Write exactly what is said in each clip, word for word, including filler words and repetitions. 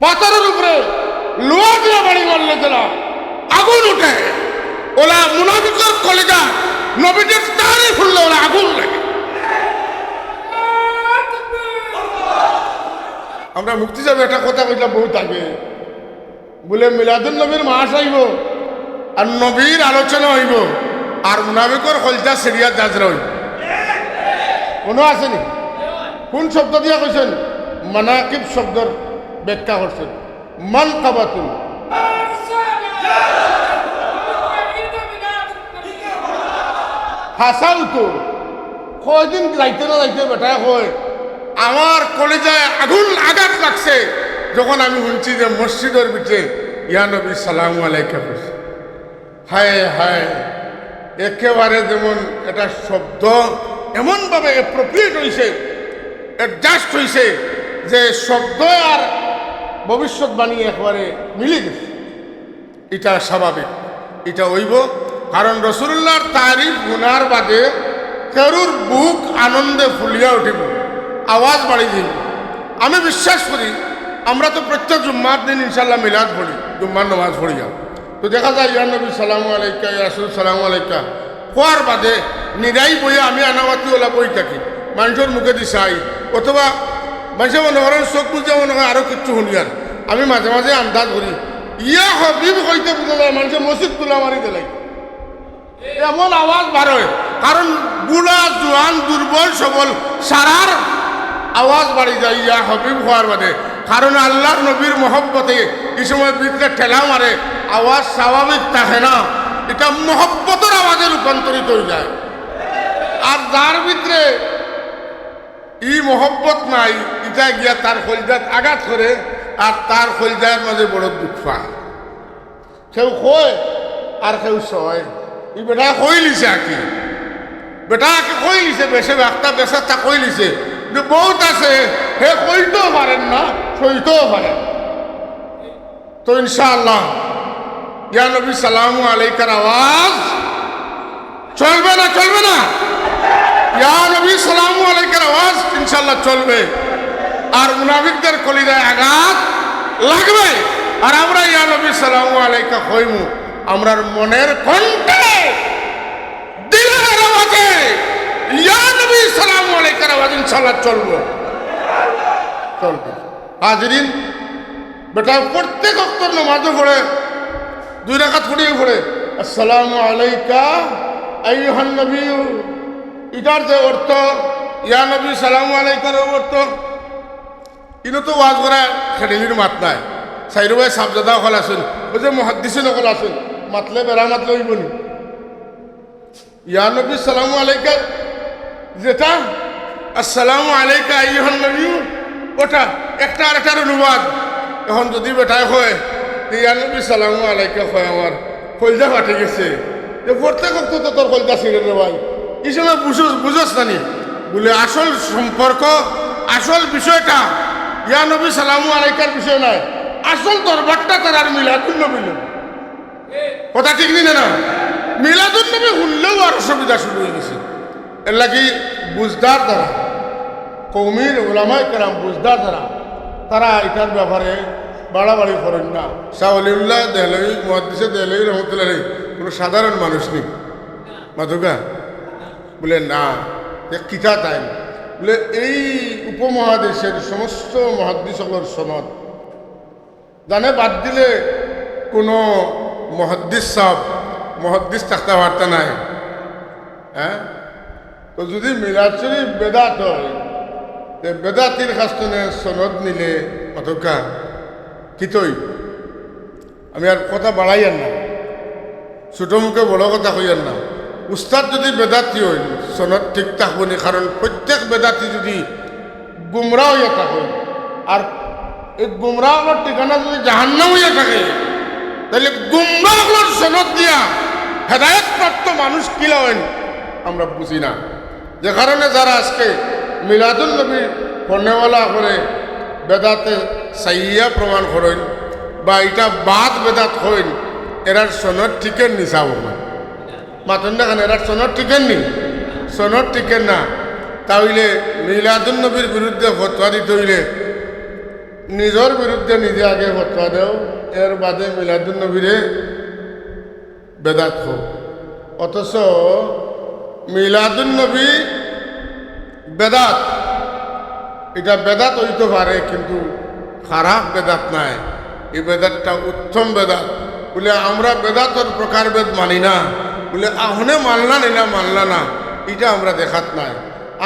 পাথরর উপরে লোহা দিয়া বাড়ি মারলে যেলা আগুন উঠে, অলা মুনাফিকর কলিজা নবীজির তারিফ হুনলে অলা আগুন লাগে। আমরা মুফতি সাবে একটা কথা কইছলা বউত আগে, বুলে মিলাদুন নবীর মাস আইবো আর নবীর আলোচনা অইবো আর মুনাফিকর কলিজা ছিড়িয়া জাজরা অইবো। মনো আছে নি? কুন শব্দ দিয়া কইছইন? মানাকিব শব্দর ব্যাখ্যা করছইন। মানকাবাতুন। হাছাউ তো। কয়দিন যাইতে না যাইতে বেটায় কয়, আমার কলিজায় আগুন আঘাত লাগছে যখন আমি হুনছি যে মসজিদর ভিতরে ইয়া নবী সালামু আলাইকা কইছে। হায় হায়, একেবারে যেমন একটা শব্দ এমনভাবে অ্যাপ্রোপ্রিয়েট অইছে, অ্যাডজাস্ট অইছে যে শব্দ আর ভবিষ্যৎবাণী একবারে মিলি গেছে। ইটা স্বাভাবিক, ইটা অইবো, কারণ রসুলুল্লাহর তারিফ হুনার বাদে কেউর বুক আনন্দে ফুলিয়া উঠিবো, আওয়াজ বাড়ি যাইবো। আমি বিশ্বাস করি, আমরা তো প্রত্যেক জুম্মার দিন ইনশাআল্লাহ মিলাদ পড়ি, জুম্মার নামাজ পড়িয়া। তো দেখা যায়, ইয়া নবী সালামু আলাইকা, ইয়া রাসূল সালামু আলাইকা, কওয়ার বাদে নিরাই বইয়া আমি আনাওয়াতি অলা বই থাকি, মানষর মুখেদি চাই, অথবা মানষে মনো করইন চউখ বুজিয়া মনো অয় আরো কিচ্ছু হুনিয়ার। আমি মাঝে মাঝে আন্দাজ করি, ইয়া হাবিব কইতে বুঝা যায় মানষে মসজিদ তুলা মারি দিলাই। এমন আওয়াজ বার অয়, কারণ বুড়া, জোয়ান, দুর্বল, সবল, সারার আওয়াজ বাড়ি যায় ইয়া হাবিব কওয়ার বাদে। কারণ আল্লাহর নবীর মহব্বতে ই সময় ভিতরে ঠেলা মারে, আওয়াজ স্বাভাবিক থাকে না, ইটা মহব্বতর আওয়াজে রূপান্তরিত অইযায়। আর যার ভিতরে ই মহব্বত নাই, ইটা গিয়া তার কলিজাত আঘাত করে, আর তার কলিজার মাঝে বড় দুখ পায়। কেউ কয় আর কেউ সয়। ই বেটায় কইলিছে আকি, বেটায় আকি কইলিছে, বেশে বাক্তা বেশাত্তা কইলিছে, কিন্তু বউত আছে, হে কইতেও পারের না, সইতেও পারের না। তো ইনশাআল্লাহ, ইয়া নবী সালামু আলাইকার আওয়াজ চলবে না, চলবে না? ইয়া নবী সালামু আলাইকার আওয়াজ ইনশাআল্লাহ চলবে। আর মুনাফিকদের কলিজায় আঘাত লাগবে। আর আমরা ইয়া নবী সালামু আলাইকা কইমু, আমরার মনের কণ্ঠে, দিলের আওয়াজে ইয়া নবী সালামু আলাইকার আওয়াজ ইনশাআল্লাহ চলবো, চলবে। হাজিরিন, বেটায় প্রত্যেক ওয়াক্তর নামাজও পড়ে, দুই রাকাত পড়িয়াউ পড়ে, "আসসালামু আলাইকা আইয়ুহান নবিয়্যু।" ইটার যে অর্থ, ইয়া নবী সালামু আলাইকার অর্থ, ইনো তো ওয়াজ করা খেডিলির মাত নায়। সাইরো ভাই সাবজাদা অকল আছইন, অউ যে মুহাদ্দিসিন অকল আছইন, মাতলে বেড়া মাতলে অইবো নি? ইয়া নবী সালামু আলাইকা, যেটা আসসালামু আলাইকা আইয়ুহান নবিয়্যু, ওটা একটা আরেকটার অনুবাদ। এখন যদি বেটায় কয় যে ইয়া নবী সালামু আলাইকা, কয় আমার কইলজা ফাটি গেছে, যে প্রত্যেক ওয়াক্ত তো তোর কইলজা ছিড়ের রে ভাই, ই সময় বুঝোস, বুঝোস না নি? বুলে আসল সম্পর্ক, আসল বিষয়টা ইয়া নবী সালামু আলাইকার বিষয় নায়, আসল দরবারটা তারার মিলাদুন নবী লইয়া। কথা ঠিক নি না? মিলাদুন নবী হুনলেউ আর অসুবিধা শুরু অইগেছে। এরলাগি বুঝদার যারা, কওমির উলামায়ে কেরাম বুঝদার যারা, তারা ইটার ব্যাপারে বাড়াবাড়ি করইন না। শাহ ওলিউল্লাহ দেহলভী, মুহাদ্দিসে দেহলভী রহমতুল্লাহ আলাইহি কুনু সাধারণ মানুষ নি। মাতউক্কা? বুলে না, এ কিতা তাইন? বুলে এই উপমহাদেশের সমস্ত মুহাদ্দিস অকলর সনদ জানে বাদ দিলে কুনু মুহাদ্দিস সাব মুহাদ্দিস থাকতা পারতা নায়। হ্যাঁ? তো যদি মিলাদ শরীফ বেদাত অয়, তে বেদাতির কাছ থনে সনদ নিলে মাতউক্কা কিতা অইবো? আমি আর কথা বাড়াইয়ার না, ছোট মুখে বড় কথা কইয়ার না। উস্তাদ যদি বেদাতি অইন, সনদ ঠিক থাকবো নি, কারণ প্রত্যেক বেদাতি যদি গুমরা অইয়া থাকে, আর এই গুমরা অকলর ঠিকানা যদি জাহান্নাম অইয়া থাকে, তাইলে গুমরা অকলর সনদ দিয়া হেদায়েতপ্রাপ্ত মানুষ কিলা অইন, আমরা বুঝি না। যে কারণে যারা আজকে মিলাদুন নবী পড়নেওয়ালা অকলরে বেদাতে সাইয়া প্রমাণ করইন বা ইটা বাদ বেদাত কইন, এরার সনদ ঠিকের নি সাব অকল। মাতইন না কেনে? এরার সনদ ঠিকের নি? সনদ ঠিকের না। তা অইলে মিলাদুন নবীর বিরুদ্ধে ফতোয়া দিতে অইলে নিজর বিরুদ্ধে নিজে আগে ফতোয়া দেও, এর বাদে মিলাদুন নবীরে বেদাত কও। অথচ মিলাদুন নবী বেদাত, ইটা বেদাত অইতো পারে, কিন্তু খারাপ বেদাত নায়, ই বেদাতটা উত্তম বেদাত। বুলে, আমরা বেদাতর প্রকারভেদ মানি না। বুলে, আপনে মানলা নি না মানলা না, ইটা আমরা দেখাত নায়।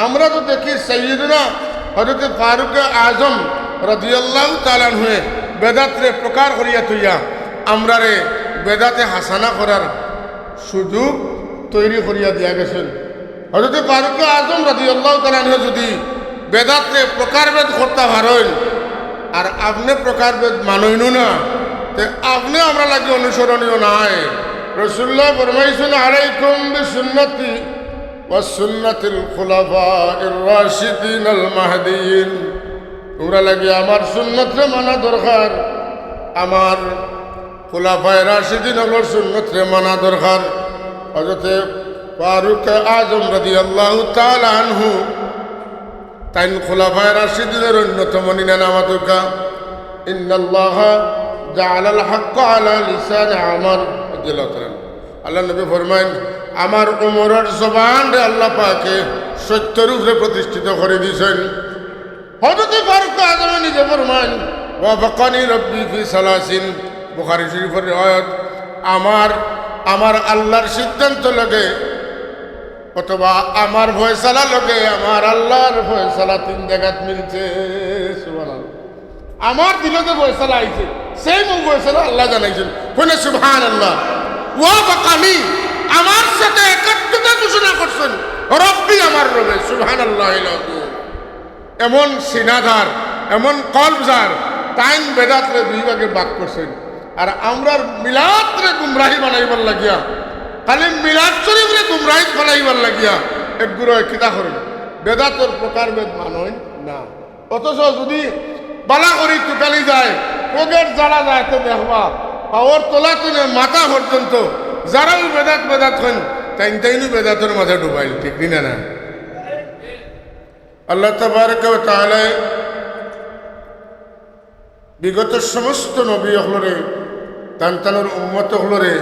আমরা তো দেখি সাইয়্যিদুনা হযরতে ফারুকে আজম রাদিয়াল্লাহু তাআলা আনহুয়ে বেদাতরে প্রকার করিয়া থইয়া আমরারে বেদাতে হাসানা করার সুযোগ তৈরি করিয়া দিয়া গেছইন। হযরতে ফারুকে আজম রাদিয়াল্লাহু তাআলা আনহু যুদি বেদাতরে প্রকারভেদ করতা পারইন, আর আপনে প্রকারভেদ মানইন না, তে আপনে আমরার লাগি অনুসরণীয় নায়। রাসূলুল্লাহ ফরমাইছইন, "আলাইকুম বিসুন্নতি ওয়া সুন্নাতিল খুলাফাইর রাশিদিনাল মাহদিয়িন।" তুমরার লাগি আমার সুন্নতরে মানা দরকার, আমার খুলাফায়ে রাশিদিন অকলর সুন্নতরে মানা দরকার। হযরতে ফারুকে আজম রাদিয়াল্লাহু তাআলা আনহু, তাইন খুলাফায়ে রাশিদিনর অন্যতম, নি না? নামাতুকা, "ইন্নাল্লাহা জাআলাল হাক্কা আলা লিসানি উমর" রাদিয়াল্লাহু তাআলা আনহু। আল্লাহর নবী ফরমাইন, "আমার উমরর জবানরে আল্লাহ পাকে সত্যর উপরে প্রতিষ্ঠিত করি দিছইন।" হযরতে ফারুক আজমে নিজে ফরমাইন, "ওয়াফাকানি রব্বি ফি সালাসিন।" বুখারী শরীফর রিওয়ায়াত, "আমার, আমার আল্লাহর সিদ্ধান্ত লগে অথবা আমার ফয়সালা লগে আমার আল্লাহর ফয়সালা তিন জাগাত মিলছে।" সুবহানাল্লাহ। আমার দিলো যে ফয়সালা আইছে, same অউ ফয়সালা আল্লায় জানাইছইন। কইন না সুবহানাল্লাহ। "ওয়াফাকানি", আমার সাথে একাত্মতা ঘোষণা করছইন রব্বি, আমার রবে। সুবহানাল্লাহিল আযীম। এমন সিনা যার, এমন কলব যার, তাইন বেদাতরে দুই ভাগে ভাগ করছইন। আর আমরার মিলাদরে গুমরাহি বানাইবার লাগিয়া, খালি মিলাদ শরীফরে গুমরাহিত ফালাইবার লাগিয়া একগুরে কিতা করইন, বেদাতর প্রকারভেদ মানইন না। অথচ যুদি বালা করি তুকালি যায়, পগের জালা যায়, তে দেখবা পাওর তলা তনে মাথা পর্যন্ত যারাউ বেদাত বেদাত কইন, তাইন তাইনউ বেদাতর মাঝে ডুবাইল, ঠিক নি না? না, আল্লাহ তাবারাকা ওয়া তাআলায় বিগত সমস্ত নবী অকলরে, তান তানর উম্মত অকলরে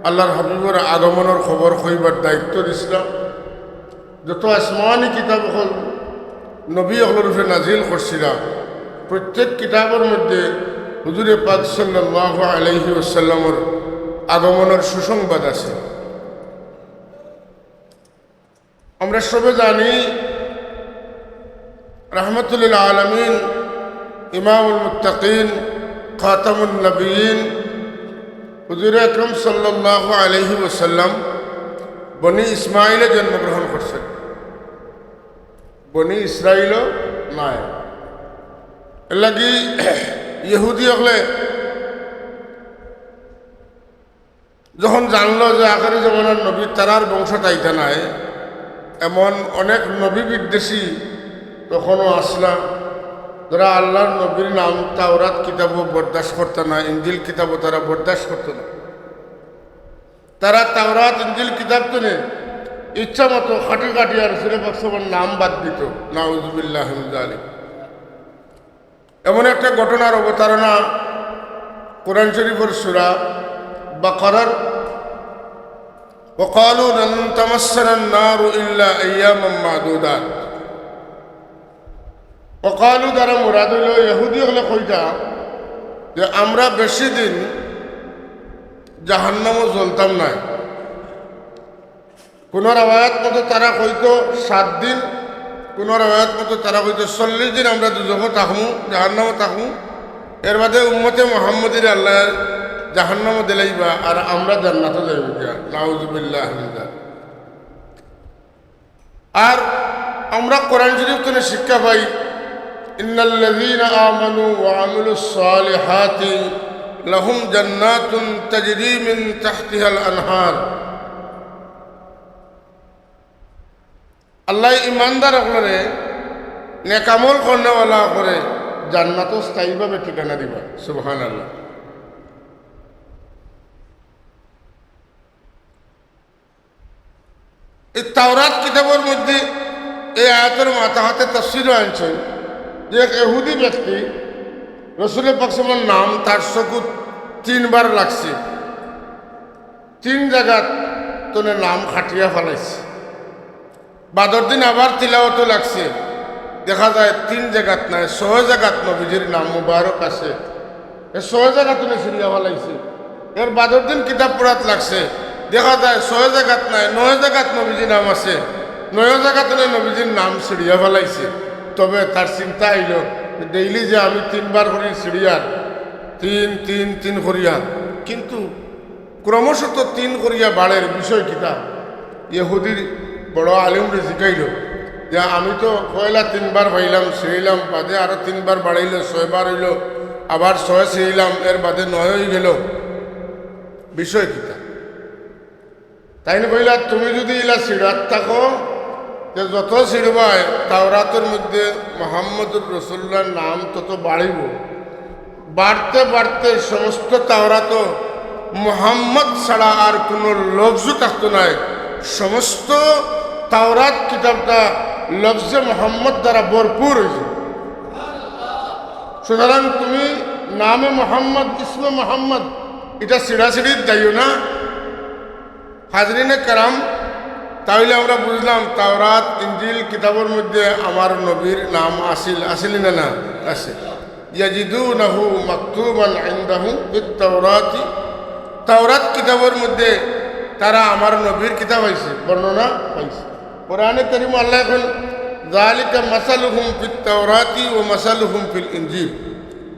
আল্লাহর হাবিবর আগমনর খবর কইবার দায়িত্ব দিছলা। যত আসমানি কিতাব অকল নবী অকলর উপরে নাজিল করছিলা, প্রত্যেক কিতাবর মধ্যে হুজুরে পাক সাল্লাল্লাহু আলাইহি ওয়াসাল্লামর আগমনর সুসংবাদ আছে। আমরা সবে জানি, রাহমাতুল লিল আলামিন, ইমামুল মুত্তাকিন, খাতামুন নবিয়্যিন, হুজুরে আকরাম সাল্লাল্লাহু আলাইহি ওয়াসাল্লাম বনি ইসমাইলে জন্মগ্রহণ করছইন, বনি ইসরাইলো নায়। এরলাগি ইহুদি অকলে যখন জানলো যে আখেরি জমানার নবী তারার বংশত আইতা নায়, এমন অনেক নবী বিদ্বেষী তখনও আছলা, যারা আল্লাহর নবীর নাম তাওরাত কিতাবও বরদাস্ত করতা না, ইঞ্জিল কিতাবও তারা বরদাস্ত করতা না। তারা তাওরাত ইঞ্জিল কিতাব তনে ইচ্ছা মতো কাটি কাটি আর রসুলে পাক সাল্লাল্লাহু আলাইহি ওয়াসাল্লামর নাম বাদ দিত। নাউজুবিল্লাহি মিন যালিক। এমন একটা ঘটনার অবতারণা কোরআন শরীফর সূরা বাকারার, "ওয়া ক্বালু লান তামাসসানান নারু ইল্লা আইয়ামান মাদুদাত।" "ওয়া ক্বালু" দ্বারা মুরাদ অইলো, ইহুদি অকলে কইতা যে, "আমরা বেশি দিন জাহান্নামো জ্বলতাম নায়।" কুনু রেওয়ায়াত মতো তারা কইতো সাত দিন, কুনু রেওয়ায়াত মতো তারা কইতো চল্লিশ দিন আমরা দুজখো থাকমু, জাহান্নামো থাকমু, এর বাদে উম্মতে মুহাম্মদীরে আল্লায় জাহান্নামো দিলাইবা আর আমরা জান্নাতো যাইমু গিয়া। নাউজুবিল্লাহ মিন যালিক। আর আমরা কোরআন শরীফ তনে শিক্ষা পাই, "ইন্নাল্লাযীনা আমানু ওয়া আমিলুস সালিহাতি লাহুম জান্নাতুন তাজরি মিন তাহতিহাল আনহার।" আল্লায় ইমানদার অকলরে, নেক আমল করনেওয়ালা অকলরে জান্নাতো স্থায়ীভাবে ঠিকানা দিবা। সুবহানাল্লাহ। এই তাওরাত কিতাবর মধ্যে এই আয়াতর মাতাহাতে তাফসিরও আনছইন যে এক ইহুদি ব্যক্তি রসুল পাক সাল্লাল্লাহু আলাইহি ওয়াসাল্লামর নাম তার চকুত তিনবার লাগছে, তিন জাগাত তনে নাম কাটিয়া ফালাইছে। বাদর দিন আবার তিলাওয়াতো লাগছে, দেখা যায় তিন জাগাত নায়, ছয় জাগাত নবীজির নাম মুবারক আছে। এ ছয় জাগাত তনে ছিড়িয়া ফালাইছে। এর বাদর দিন কিতাব পড়াত লাগছে, দেখা যায় ছয় জাগাত নায়, নয় জাগাত নবীজির নাম আছে। নয় জাগাত তনে নবীজির নাম ছিড়িয়া ফালাইছে। তবে তার চিন্তা আইলো, ডেইলি যে আমি তিনবার করি ছিড়িয়ার, তিন, তিন, তিন করিয়া, কিন্তু ক্রমশত তিন করিয়া বাড়ের বিষয় কিতা? ইহুদির বড় আলিমরে জিকাইলো যে, "আমি তো পয়লা তিনবার পাইলাম, ছিড়িলাম, বাদে আরো তিনবার বাড়াইলো, ছয়বার অইলো, আবার ছয় ছিড়িলাম, এর বাদে নয় অইগেলো, বিষয় কিতা?" তাইন কইলা, "তুমি যুদি ইলা ছিড়াত থাকো, তে যত ছিড়বায়, তাওরাতর মধ্যে মুহাম্মদুর রাসূলুল্লাহর নাম তত বাড়িবো।" বাড়তে বাড়তে সমস্ত তাওরাতো মুহাম্মদ ছাড়া আর কুনু লফজও থাকতো নায়। সমস্ত তাওরাত কিতাবটা লফজে মুহাম্মদ দ্বারা ভরপুর অইছে। সুতরাং তুমি নামে মুহাম্মদ, ইসমে মুহাম্মদ, ইটা ছিড়াছিড়িত যাইও না। হাজরিনে কেরাম, তাইলে আমরা বুঝলাম তাওরাত, ইঞ্জিল কিতাবর মধ্যে আমার নবীর নাম আছিল, আছিল না, না? আছে। ইয়াজিদুনাহু মাকতুবান ইনদাহুম ফিত তাওরাতি। তাওরাত কিতাবর মধ্যে তারা আমার নবীর কিতা পাইছে, বর্ণনা পাইছে। কোরআনে কারীমো আল্লায় কইন, "যালিকা মাসালুহুম ফিত তাওরাতি ওয়া মাসালুহুম ফিল ইনজিল।"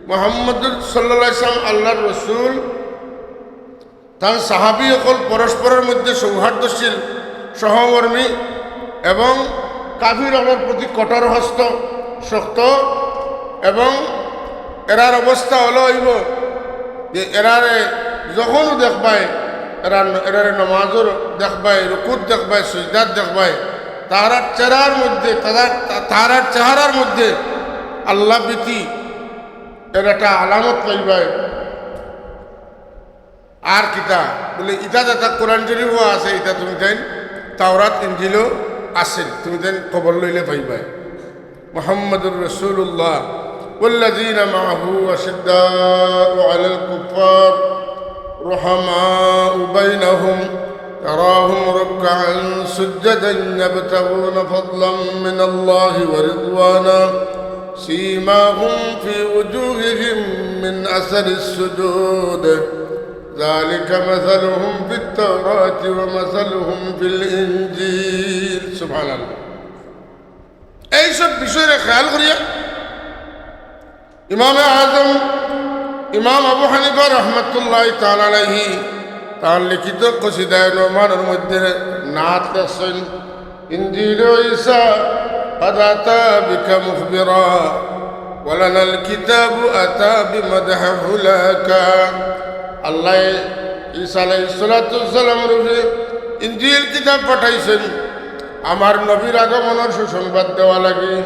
মুহাম্মদুর সাল্লাল্লাহু আলাইহি ওয়াসাল্লাম আল্লাহর রসুল, তান সাহাবী অকল পরস্পরর মধ্যে সৌহার্দ্যশীল, সহমর্মী এবং কাফির অকলর প্রতি কঠোর হস্ত, শক্ত, এবং এরার অবস্থা অলা অইবো যে এরারে যখনও দেখবায়, এরার, এরারে নমাজর দেখবায়, রুকুত দেখবায়, সুজদাত দেখবায়, তারার চেহারার মধ্যে, তারার, তারার চেহারার মধ্যে আল্লাহ ভীতি এর একটা আলামত পাইবায়। আর কিতা? বলে, "ইতা যেতা কোরআন শরীফো আছে, ইতা তুমি তাইন তাওরাত ইঞ্জিলো আছিল, তুমি তাইন খবর লইলে পাইবায়।" মুহাম্মাদুর রাসূলুল্লাহ, والذين معه أشداء على الكفار رحماء بينهم تراهم ركعا سجدا يبتغون فضلا من الله ورضوانا سيماهم في وجوههم من أثر السجود ذلك مثلهم في التوراة ومثلهم في الإنجيل. সুবহানাল্লাহ। এইসব বিষয়রে খেয়াল করিয়া ইমামে আজম ইমাম আবু হানিফা রহমতুল্লাহি তাআলা আলাইহি তান লিখিত কসিদায়ে নুমানর মধ্যে নাত লেখছইন, "ইনজিলু ঈসা ক্বাদ আতা বিকা মুখবিরা, ওয়া লানাল কিতাবু আতা বিমাদহি হুলাকা।" আল্লায় ঈসা আলাইহিস সালাতু ওয়াস সালামর উপরে ইনজিল কিতাব পাঠাইছইন আমার নবীর আগমনর সুসংবাদ দেওয়া লাগি।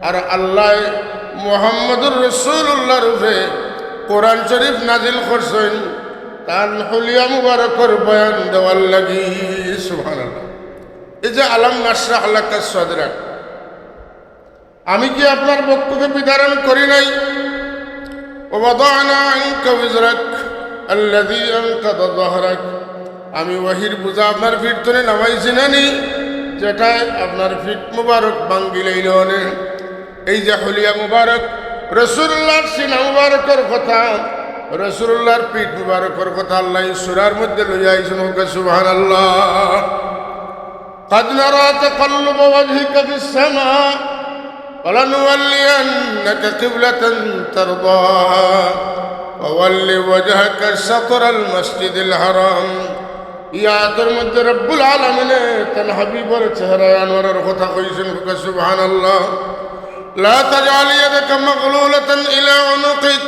আর আল্লায় মুহাম্মদুর রাসূলুল্লাহর উপরে কোরআন শরীফ নাজিল করছইন, তান হুলিয়া মুবারকর বয়ান দেওয়ার লাগি। সুবহানাল্লাহ। এই যে আলাম নাশরাহ লাকা সাদরাক, আমি কি আপনার বক্ষকে বিদারণ করি নাই? ওয়া ওয়াদানা আনকা উজরাক আল্লাযী আনকাদা যাহরাক, আমি ওহীর বুঝা আপনার পিঠ তনে নামাইছি না নি, যেটায় আপনার পিঠ মুবারক ভাঙ্গিলাইলো অনে। এই যে হুলিয়া মুবারক, রাসূলুল্লাহর সিনা মুবারকর কথা, রাসূলুল্লাহর পিঠ মুবারকর কথা আল্লায় এই সূরার মধ্যে লইয়া আইছইন, কউক্কা সুবহানাল্লাহ। قد نرى تقلب وجهك في السماء فلنولينك قبلة ترضاها فول وجهك شطر المسجد الحرام. ই আয়াতর মধ্যে রব্বুল আলামিনে তান হাবিবর চেহারা আনোয়ারর কথা কইছইন, কউক্কা সুবহানাল্লাহ। لا تجعل يدك مغلولة إلى عنقك।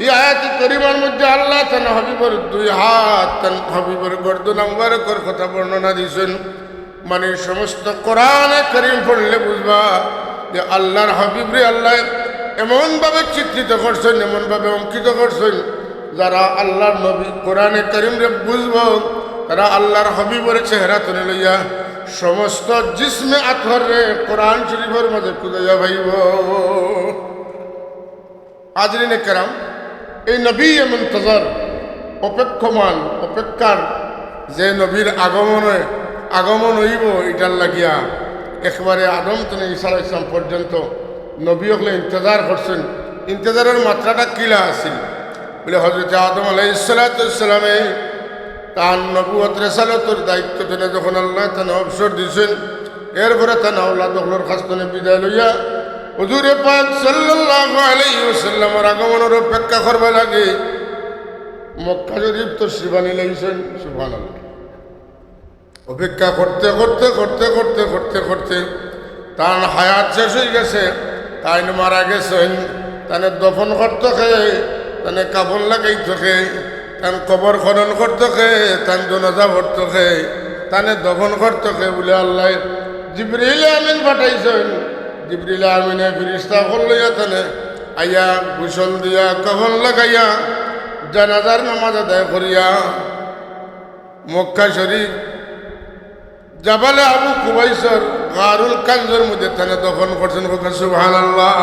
ই আয়াতে কারিমার মধ্যে আল্লায় তান হাবিবর দুই হাত, তান হাবিবর গর্দন মুবারকর কথা বর্ণনা দিছইন। মানে, সমস্ত কোরআনে কারীম পড়লে বুঝবা যে আল্লাহর হাবিবরে আল্লায় এমনভাবে চিত্রিত করছইন, এমনভাবে অঙ্কিত করছইন, যারা আল্লাহর নবী কোরআনে কারীমরে বুঝবো, তারা আল্লাহর হাবিবর চেহারা তনে লইয়া সমস্ত জিসমে আতহররে কোরআন শরীফর মাঝে খুঁজাইয়া পাইবো। হাজিরিনে কেরাম, এই নবী মুনতাজার, অপেক্ষমান, অপেক্ষার যে নবীর আগমনে, আগমন অইবো, ইটার লাগিয়া একবারে আদম তনে ঈসা আলাইহিস সালাম পর্যন্ত নবী অকলে ইন্তজার করছইন। ইন্তজারর মাত্রাটা কিলা আছিল? বলে, হযরতে আদম আলাইহিস সালাতু ওয়াস সালামে তান নবুয়ত রেসালতর দায়িত্ব তনে যখন আল্লায় তানে অবসর দিছইন, এরপরে তান আওলাদ অকলর কাছ তনে বিদায় লইয়া হুজুরে পাক সাল্লাল্লাহু আলাইহি ওয়াসাল্লামর আগমনর অপেক্ষা করবার লাগি মক্কা শরীফ তশরিফ আনি লাইছইন। সুবহানাল্লাহ। অপেক্ষা করতে করতে, করতে করতে, করতে করতে তান হায়াত শেষ অইগেছে, তাইন মারা গেছইন। তানে দফন করতো কে, তানে কাফন লাগাইতো কে, তান কবর খনন করতো কে, তান জানাজা পড়তো কে, তানে দফন করতো কে, বলে আল্লায় জিবরিল আমিন পাঠাইছইন। জিবরিল আমিনে ফিরিস্তা অকল লইয়া তানে আইয়া গোসল দিয়া, কাফন লাগাইয়া, জানাজার নামাজ আদায় করিয়া মক্কা শরীফ জাবালে আবু কুবাইসর গারুল কানজর মধ্যে তানে দফন করছইন। কউক্কা সুবহানাল্লাহ।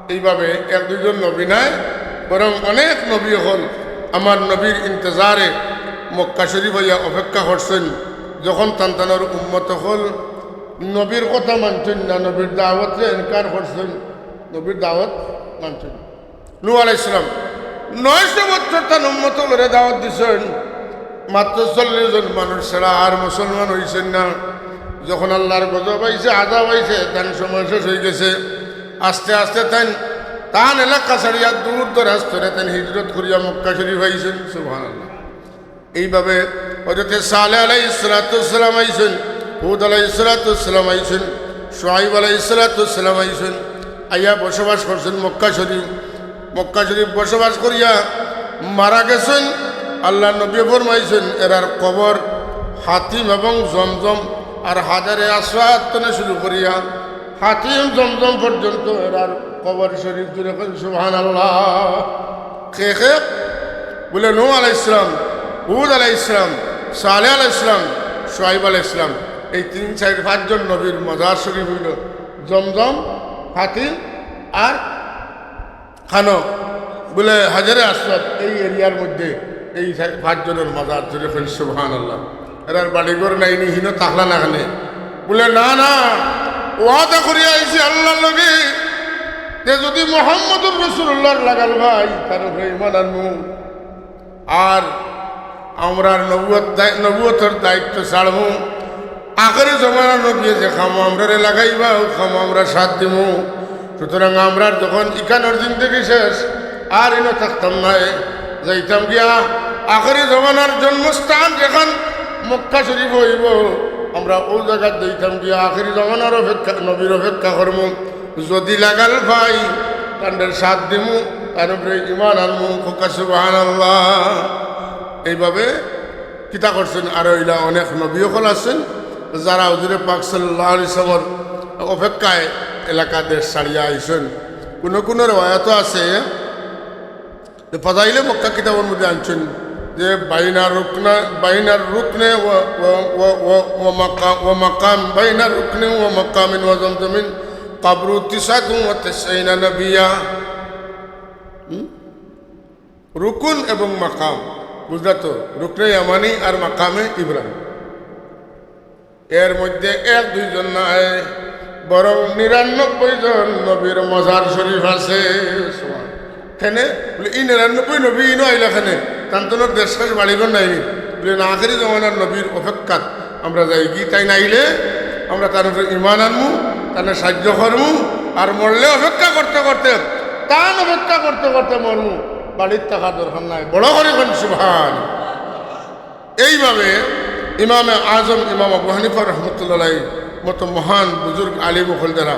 এইভাবে এক দুইজন নবী নায়, বরং অনেক নবী অকল আমার নবীর ইন্তজারে মক্কা শরীফ আইয়া অপেক্ষা করছইন। যখন তান তানর উম্মত অকল নবীর কথা মানছইন না, নবীর দাওয়াতরে ইনকার করছইন, নবীর দাওয়াত মানছইন না। নূহ আলাইহিস সালাম নয়শো বছর তান উম্মত অকলরে দাওয়াত দিছইন, মাত্র চল্লিশ জন মানুষ ছাড়া আর মুসলমান অইছইন না। যখন আল্লাহর গজব আইছে, আযাব আইছে, তান সময় শেষ অইগেছে। আস্তে আস্তে তাইন তান এলাকা ছাড়িয়া দূর দরাজ তনে তাইন হিজরত করিয়া মক্কা শরীফ আইছইন। সুবহানাল্লাহ। এইভাবে হযরতে সালেহ আলাইহিস সালাতু ওয়াস সালাম আইছইন, হুদ আলাইহিস সালাতু ওয়াস সালাম আইছইন, শুআইব আলাইহিস সালাতু ওয়াস সালাম আইছইন, আইয়া বসবাস করছইন মক্কা শরীফ। মক্কা শরীফ বসবাস করিয়া মারা গেছইন। আল্লাহর নবী ফরমাইছইন, এরার কবর হাতিম এবং জমজম আর হাজারে আসওয়াদ তনে শুরু করিয়া হাতিম জমজম পর্যন্ত এরার কবর শরীফ। জোরে কইন সুবহানাল্লাহ। কে কে? বলে, নূহ আলাইহিস সালাম, হুদ আলাইহিস সালাম, সালেহ আলাইহিস সালাম, শুআইব আলাইহিস সালাম। এই তিন, চাইর, পাঁচজন নবীর মাজার শরীফ অইলো জমজম, হাতিম আর খানো, বলে, হাজারে আসওয়াদ। এই এরিয়ার মধ্যে এই চাই-, পাঁচজনর মাজার। জোরে কইন সুবহানাল্লাহ। এরার বাড়িঘর নাইনি, হিনো থাকলা না কেনে? বলে, না, না, ওয়াদা করিয়া আইছি আল্লাহর লগে যে যদি মুহাম্মদুর রাসূলুল্লাহর লাগাল পাই, তার উপরে ঈমান আনমু। আর আমরার নবুয়ত দায়-, নবুয়তর দায়িত্ব ছাড়মু। আখেরি জমানার নবীয়ে যে কামো আমরারে লাগাইবা, অউ কামো আমরা সাথ দিমু। সুতরাং আমরার যখন ইখানর জিন্দেগি শেষ, আর ইনো থাকতাম নায়, যাইতাম গিয়া আখেরি জমানার জন্মস্থান যেখান মক্কা শরীফ অইবো, আমরা অউ জাগাত যাইতাম গিয়া আখেরি জমানার অপেক্ষা, নবীর অপেক্ষা করমু। যদি লাগাল পাই, তানরে সাথ দিমু, তান উপরে ঈমান আনমু। কউক্কা সুবহানাল্লাহ। এইভাবে কিতা করছইন, আর অইলা অনেক নবী অকল আছইন, যারা হুজুরে পাক সাল্লাল্লাহু আলাইহি ওয়াসাল্লামর অপেক্ষায় এলাকা দেশ ছাড়িয়া আইছইন। কুনু কুনু রেওয়ায়াতও আছে যে ফাজাইলে মক্কা কিতাবর মধ্যে আনছইন যে বাইনা রুকনা, বাইনা রুকনে ওয়া, ওয়া, ওয়া, ওয়া, ওয়া মাকা-, ওয়া মাকাম, বাইনা রুকনে ওয়া মাকামিন ওয়া জমজমিন কাবরু তিসআতুন ওয়া তিসঈনা নবিয়্যা। হুম? রুকুন এবং মাকাম, বুঝলা তো? রুকনে ইয়ামানি আর মাকামে ইব্রাহিম। এর মধ্যে এক দুইজন নায়, বরং নিরানব্বই জন নবীর মাজার শরীফ আছে। কেনে? বলে, ই নিরানব্বই নবী ইনো আইলা কেনে? তান তো দেশ শেষ, বাড়িঘর নাইনি। বলে, না, আখেরি জমানার নবীর অপেক্ষাত আমরা যাইগি, তাইন আইলে আমরা তান উপরে ঈমান আনমু, তানরে সাহায্য করমু, আর মরলে অপেক্ষা করতে করতে, তান অপেক্ষা করতে করতে মরমু, বাড়িত থাকার দরকার নাই। বড় করি কইন সুবহান। এইভাবে ইমামে আজম ইমাম আবু হানিফা রহমতুল্লাহ আলাইহির মতো মহান বুজুর্গ আলিম অকল যারা,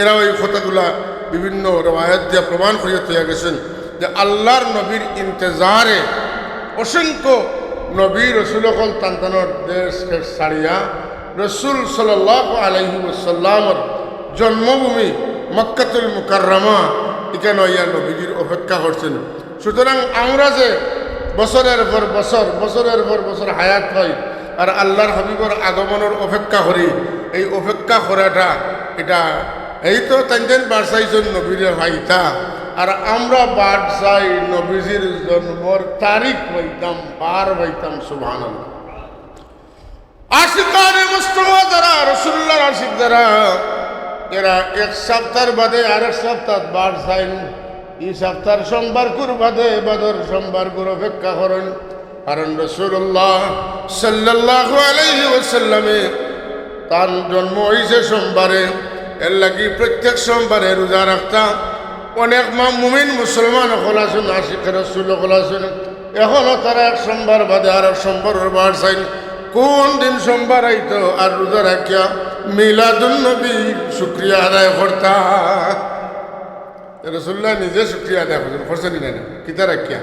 এরাও এই কথাগুলা বিভিন্ন রেওয়ায়াত দিয়া প্রমাণ করিয়া থইয়া গেছইন যে আল্লাহর নবীর ইন্তেজারে অসংখ্য নবী রসুল অকল তান তানর দেশ খেশ ছাড়িয়া রসুল সাল্লাল্লাহু আলাইহি ওয়াসাল্লামর জন্মভূমি মক্কাতুল মুকাররমা, ইখানো আইয়া নবীজির অপেক্ষা করছইন। সুতরাং আমরা যে বছরের পর বছর, বছরের পর বছর হায়াত পাই আর আল্লাহর হাবিবর আগমনর অপেক্ষা করি, এই অপেক্ষা করাটা ইটা এই তো তাইন তাইন বাড়ছাইছইন নবীরে পাইতা, আর আমরা বাড়ছাই নবীজির জন্মর তারিখ পাইতাম, বার পাইতাম। সুবহানাল্লাহ। আশিকানে মুস্তফা যারা, রসুলুল্লাহর আশিক যারা, এরা এক সপ্তাহর বাদে আরেক সপ্তাহ বাড়ছাইন। ই সপ্তাহর সোমবার কুর বাদে বাদর সোমবার কুর অপেক্ষা করইন। কারণ রসুলুল্লাহ সাল্লাল্লাহু আলাইহি ওয়াসাল্লামে তান জন্ম অইছে সোমবারে, এর লাগি প্রত্যেক সোমবারে রোজা রাখতা। অনেক মা-, মুমিন মুসলমান অকল আছইন, আশিকে রসুল অকল আছইন, এখনো তারা এক সোমবার বাদে আরেক সোমবারর বাড়ছাইন। কোন দিন সোমবার আইতো আর রোজা রাখিয়া মিলাদুন নবীর শুকরিয়া আদায় করতা। রসুলুল্লাহ নিজে শুকরিয়া আদায় করছইন, করছইন নি না? কিতা রাখিয়া?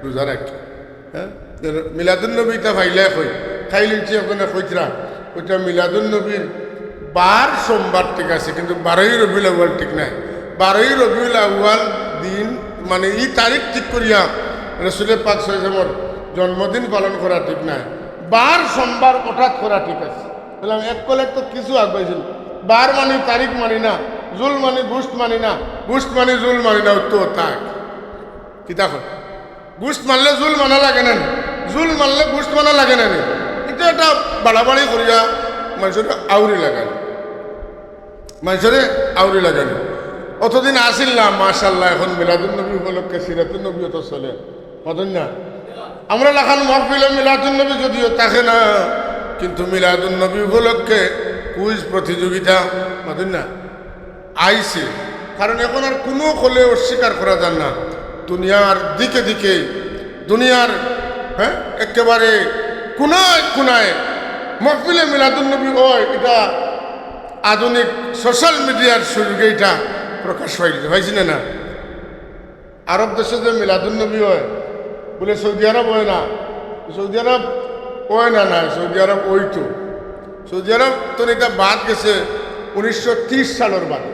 রোজা রাখিয়া। হ্যাঁ? মিলাদুন নবী ইতা পাইলায় কই? খাইলিঞ্চি ওখানে কইতরা, ওইটা মিলাদুন নবীর বার সোমবার ঠিক আছে, কিন্তু বারোই রবিউল আউয়াল ঠিক নায়। বারোই রবিউল আউয়াল দিন, মানে, ই তারিখ ঠিক করিয়া রসুলে পাক সাল্লাল্লাহু আলাইহি ওয়াসাল্লামর জন্মদিন পালন করা ঠিক নায়। বার সোমবার হঠাৎ করা ঠিক আছে। বললাম, এক কলেজ তো কিছু আগুয়াইছিল। বার মানি তারিখ মানি না, জুল মানি গুস্ত মানি না, গুস্ত মানি জুল মানি না, উত্তর তাক। কিতা কয়? গুস্ত মানলে জুল মানা লাগে না নি? জুল মানলে গুস্ত মানা লাগে না নি? ইটা একটা বাড়াবাড়ি করিয়া মানষরে আউরি লাগানি, মানষরে আউরি লাগানি। অতদিন আছিল না, মাশাআল্লাহ, এখন মিলাদুন নবী উপলক্ষে সিরাতুন নবী অত চলে। মাতইন না? আমরা লাখান মহফিলে মিলাদুন নবী যদিও থাকে না, কিন্তু মিলাদুন নবী উপলক্ষে কুইজ প্রতিযোগিতা, মাতইন না, আইছে। কারণ এখন আর কুনু কলে অস্বীকার করা যায় না। দুনিয়ার দিকে দিকে, দুনিয়ার, হ্যাঁ, একেবারে কোনায় কোনায় মহফিলে মিলাদুন নবী অয়, ইটা আধুনিক সোশ্যাল মিডিয়ার সুযোগে ইটা প্রকাশ পাইছে, পাইছে না, না? আরব দেশে যে মিলাদুন নবী অয়, বুলে সৌদি আরব অয় না, সৌদি আরব অয় না, না, সৌদি আরব অইতো। সৌদি আরব তো ইটা বাদ গেছে উনিশশো ত্রিশ সালর বাদে।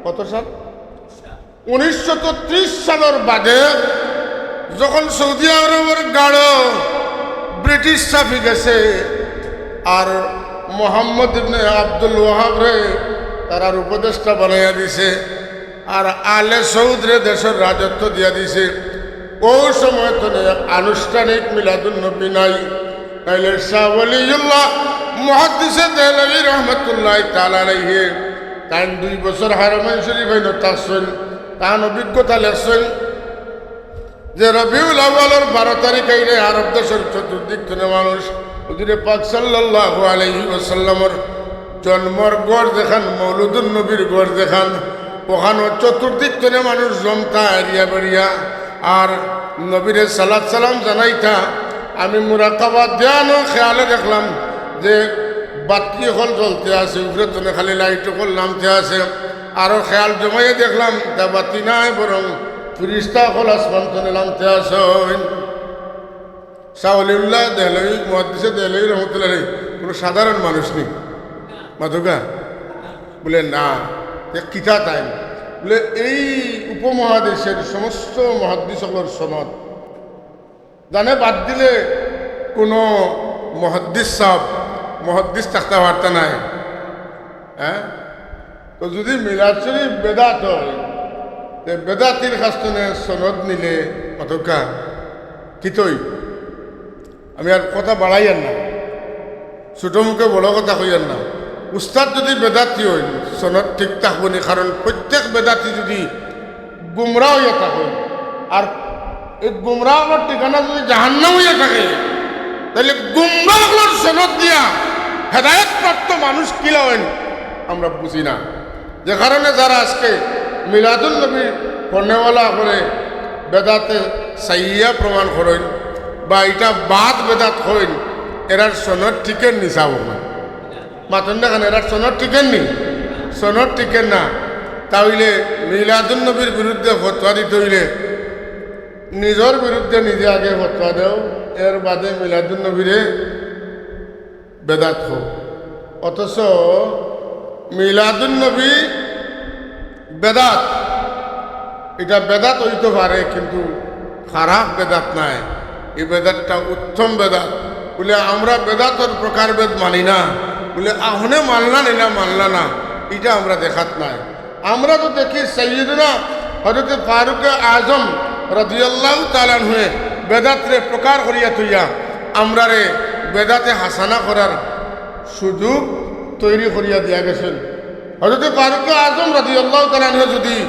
কত সাল? উনিশশো ত্রিশ সালর বাদে যখন সৌদি আরবর গাড়ো ব্রিটিশ চাপি গেছে, আর মোহাম্মদ ইবনে আব্দুল ওয়াহাবরে তারার উপদেষ্টা বানাইয়া দিছে, আর আলে সৌদরে দেশর রাজত্ব দিয়া দিছে। অউ সময় তনে আনুষ্ঠানিক মিলাদুন নবী নাই। নাইলে শাহ ওলিউল্লাহ মুহাদ্দিসে দেহলভী রহমতুল্লাহি তাআলা আলাইহি, তাইন দুই বছর হারামাইন শরীফ আইন থাকছইন, তান অভিজ্ঞতা লেখছইন যে রবিউল আউয়ালর বারো তারিখ আইলে আরব দেশর চতুর্দিক তনে মানুষ হুজুরে পাক সাল্লাল্লাহু আলাইহি ওয়াসাল্লামর জন্মর ঘর যেখান, মৌলুদুন নবীর ঘর যেখান, অখানো চতুর্দিক তনে মানুষ জমতা এরিয়া বেরিয়া, আর নবীরে সালাত সালাম জানাইতা। আমি মুরাকাবা ধ্যান ও খেয়ালে দেখলাম যে বাতি অকল জ্বলতে আছে, উপরে তনে খালি লাইট অকল নামতে আছে। আরো খেয়াল জমাইয়া দেখলাম, তা বাতি নাই, বরং ফিরিস্তা অকল আসমান তনে নামতে আছইন। শাহ ওলিউল্লাহ দেহলভী, মুহাদ্দিসে দেহলভী রহমতুল্লাহ আলাইহি, কুনু সাধারণ মানুষ নি। মাতউক্কা? বুলে, না। এ কিতা তাইন? বুলে, এই উপমহাদেশর সমস্ত মুহাদ্দিস অকলর সনদ। জানে বাদ দিলে কুনু মুহাদ্দিস সাব, মুহাদ্দিস থাকতা পারতা নায়। হ্যাঁ? তো যুদি মিলাদ শরীফ বেদাত অয়, তে বেদাতির কাছ তনে সনদ নিলে মাতউক্কা কিতা অইবো? আমি আর কথা বাড়াইয়ার না, ছোট মুখে বড় কথা কইয়ার না। উস্তাদ যুদি বেদাতি অইন, সনদ ঠিক থাকবো নি, কারণ প্রত্যেক বেদাতি যুদি গুমরা অইয়া থাকে, আর এই গুমরা অকলর ঠিকানা যুদি জাহান্নাম অইয়া থাকে, তাইলে গুমরা অকলর সনদ দিয়া হেদায়েতপ্রাপ্ত মানুষ কিলা অইন, আমরা বুঝি না। যে কারণে যারা আজকে মিলাদুন নবী পড়নেওয়ালা অকলরে বেদাতে চাইয়া প্রমাণ করইন বা ইটা বাদ বেদাত কইন, এরার সনদ টিকের নি, চাও না। মাতইন না কেনে? এরার সনদ টিকের নি, সনদ টিকের না। তা অইলে মিলাদুন নবীর বিরুদ্ধে ফতোয়া দিতে অইলে নিজর বিরুদ্ধে নিজে আগে ফতোয়া দেও, এর বাদে মিলাদুন নবীরে বেদাত কও। অথচ মিলাদুন নবী বেদাত, ইটা বেদাত অইতো পারে, কিন্তু খারাপ বেদাত নায়, ই বেদাতটা উত্তম বেদাত। বুলে, আমরা বেদাতর প্রকারভেদ মানি না। বুলে, আহনে মানলা নি না মানলা না, ইটা আমরা দেখাত নায়। আমরা তো দেখি সাইয়্যিদুনা হযরতে ফারুকে আজম রাদিয়াল্লাহু তাআলা আনহুয়ে বেদাতরে প্রকার করিয়া থইয়া আমরারে বেদাতে হাসানা করার সুযোগ তৈরি করিয়া দিয়া গেছইন। হযরতে ফারুকে আজম রাদিয়াল্লাহু তাআলা আনহু যদি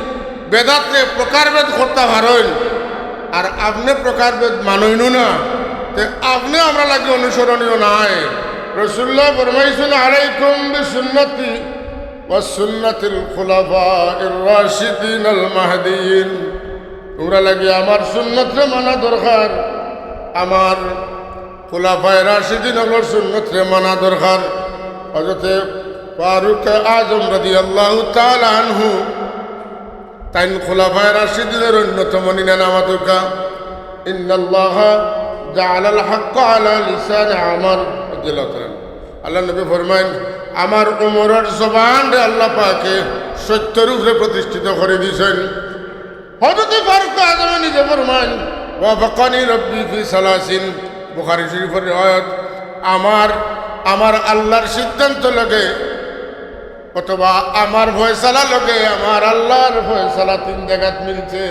বেদাতরে প্রকারভেদ করতা পারইন, আর আপনে প্রকারভেদ মানইন না, তে আপনে আমরার লাগি অনুসরণীয় নায়। রাসূলুল্লাহ ফরমাইছইন, "আলাইকুম বিসুন্নতি ওয়া সুন্নাতিল খুলাফাইর রাশিদিনাল মাহদিয়িন।" তুমরার লাগি আমার সুন্নতরে মানা দরকার, আমার খুলাফায়ে রাশিদিন অকলর সুন্নতরে মানা দরকার। হযরতে ফারুকে আজম রাদিয়াল্লাহু তাআলা আনহু, তাইন খুলাফায়ে রাশিদিনর অন্যতম, নি না? মাতুক্কা, "ইন্নাল্লাহা জাআলাল হাক্কা আলা লিসানি উমর রাদিয়াল্লাহু তাআলা আনহু।" আল্লাহর নবী ফরমাইন, "আমার উমরর জবানরে আল্লাহ পাকে সত্যর উপরে প্রতিষ্ঠিত করি দিছইন।" হযরতে ফারুক আজমে নিজে ফরমাইন, "ওয়াফাকানি রব্বি ফি সালাসিন।" বুখারী শরীফর রিওয়ায়াত, "আমার, আমার আল্লাহর সিদ্ধান্ত লগে অথবা আমার ফয়সালা লগে আমার আল্লাহর ফয়সালা তিন জাগাত মিলছে।"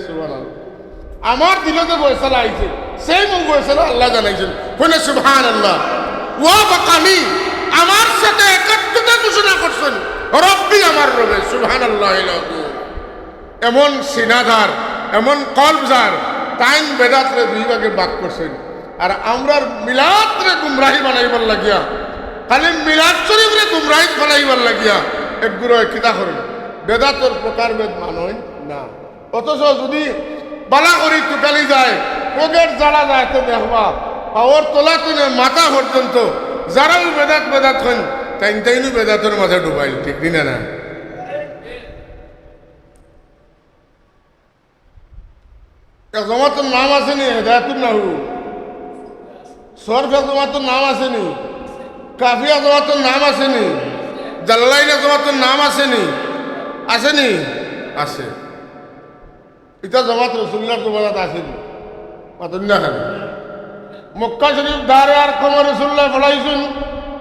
সুবহানাল্লাহ। আমার দিলো যে ফয়সালা আইছে, same অউ ফয়সালা আল্লায় জানাইছইন। কইন না সুবহানাল্লাহ। "ওয়াফাকানি", আমার সাথে একাত্মতা ঘোষণা করছইন রব্বি, আমার রবে। সুবহানাল্লাহিল আযীম। এমন সিনাদার, এমন কলব যার, তাইন বেদাতরে দুই ভাগে ভাগ করছইন। আর আমরার মিলাদরে গুমরাহি বানাইবার লাগিয়া, খালি মিলাদ শরীফরে গুমরাহিত ফালাইবার লাগিয়া একগুরে কিতা করইন, বেদাতর প্রকারভেদ মানইন না। অথচ যদি বালা করি তুকালি যায়, পগের জাড়া যায়, তে দেখবা পাওর তলা তনে মাথা পর্যন্ত যারাউ বেদাত বেদাত কইন, তাইন তাইনউ বেদাতর মাঝে ডুবাইল, ঠিক নি না? না, এক জমাতর নাম আছে নি হেদায়াতুন নাহু? সরফ এক জমাতর নাম আছে নি? কাফিয়া জমাতর নাম আছে নি? জালালাইন এক জমাতর নাম আছে নি? আছে নি? আছে। ইতা জমাত রাসূলুল্লাহর জমানাত আছে নি? মাতইন না কেনে? মক্কা শরীফ দারে আরকামো রাসূলুল্লায় পড়াইছইন,